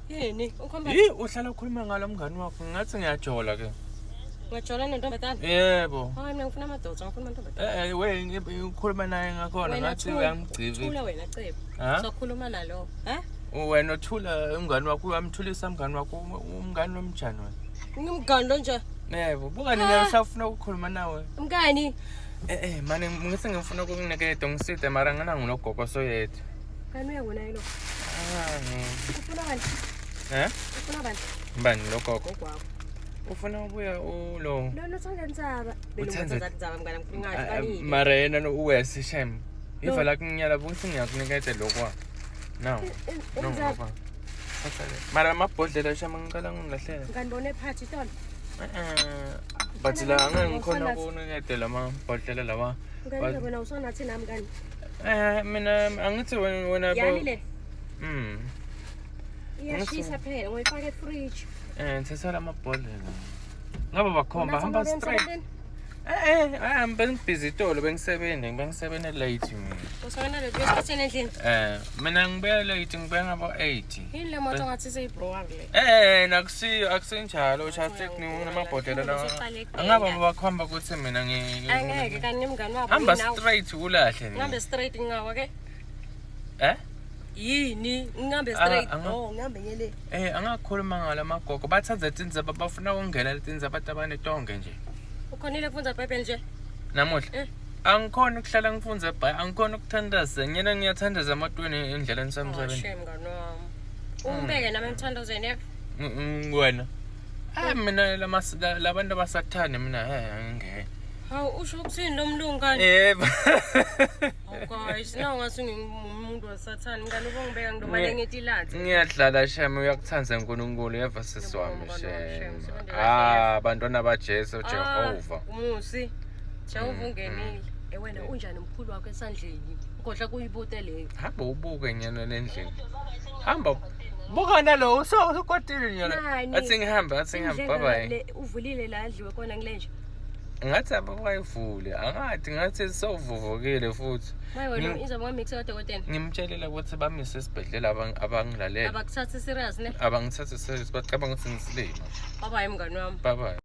Yini? Ukhomba Yi uhlala ukhuluma ngalo mngani wakho ngathi ngiyajola ke. Ngajola nentombazane? Yebo. Hayi mina ngifuna amadoda, ngifuna amantombazane. Eh eh we ngikhuluma naye ngakhona Wena ngathi thula. uyangigcivi. Thula wena cebo. Ha? Sokhuluma nalo. Ha? Wena uthula umngani wakho uyamthulisa umngani wakho umngani lomjani wena. Ngimngani lo nje. Yebo, buka nina usafuna ukukhuluma nawe. Mngani. Eh eh mane ngise ngifuna ukukuniketa ngiside mara ngana ngulogogo soyedwa. Kani uyakona yilo. Ah. Ufuna bani? Eh? Ufuna bani? Mbani logogo? Gogo wakho. Ufuna ubuya ulo. Lona uthanda intsaba. Uthanda- Uthanda intsaba mngani ngifuna Ah, ah, ngathi Mara yena no uwesi shem. No. Ifa la kunyala buthi ngiyakuniketa lokwa. No. No. Intsaba. lokwa. Thatha le. Mara amabhodlela shem ngicela ngingilahlela. Ngani bona ephathi itolo. Eh eh. But la angeke ngikhona ukuniketa lamabhodlela lawa. Ngani wena usonathi nami kani? Eh mina angithi wena wena Yani le Iyashisa phela ngoyifaka efridge. Eh thatha lamabhodlela. Ngabe bakhomba hamba Unatha straight. emsebenzini? Eh eh bengibhizi itolo bengisebenza bengisebenza late mina. Usebenza late uyesikhathini endlini. Eh mina ngibuya late ngibuya ngabo 8. Yini le moto ngathi seyibrower le? Eh nakusiyo akusenjalo ushaya kunamabhodlela lawa. Uzoqala ekugenda. Angaba bakhomba ukuthi mina ngi Angeke kanti nemngani wabo Hamba yini nawe? straight ulahle. Ngihambe straight ngawo ke. Eh? Yini? Ngihambe Ah, straight. anga- Oh, ngihambe ngele. Eh angakhuluma ngalamagogo bathatha tindzaba bafuna ukungena letindzaba tabantu tonke nje. Ukhonile kufunda iBhayibheli nje? Namuhla Eh. angikhona ukuhlala ngifunze ebhayi angikhona ukuthandaza nyena ngiyathandaza ematweni endleleni Oh, semsebenzini. shame mngani wami. Ungibeke nami emthandazweni yebo. Wena. Ah mina labantu abasathane mina eh angeke. Hawu usho ukuthini lo mlungu kanje? Yebo. Oh guys, nawu ngathi ngingumuntu wasathane mngani ubongibeka ngilomale ngithi ilanzi. Ngiyadlala shem uyakuthanda uNkulunkulu yeva sisi wami Ngiyabonga, mngani wami, shem. shem. Sebenze kahle, Ah abantwana baJesu Jehova. Ah, Umusi. Jehova ungenile. Eh wena unjani mkhulu wakho esandleni? Ngodla kuyibute leyo. Hamba ubuke nyana lendlini. Hamba buka nalo usukwatile nyana. Nani? Athi ngihambe athi ngihambe bye bye. Le uvulile la adliwe kona ngilenje. Ngathi ababayivule angathi ngathi sewuvuvukile futhi. Maye wena Ngim- izoba mix kadokotela. Ngimtshelile ukuthi bamise esibhedlela abangilalela. Abakuthathi serious ne? Abangithathe serious bacabanga ukuthi ngisilima. Bye bye mngani wami. Bye bye.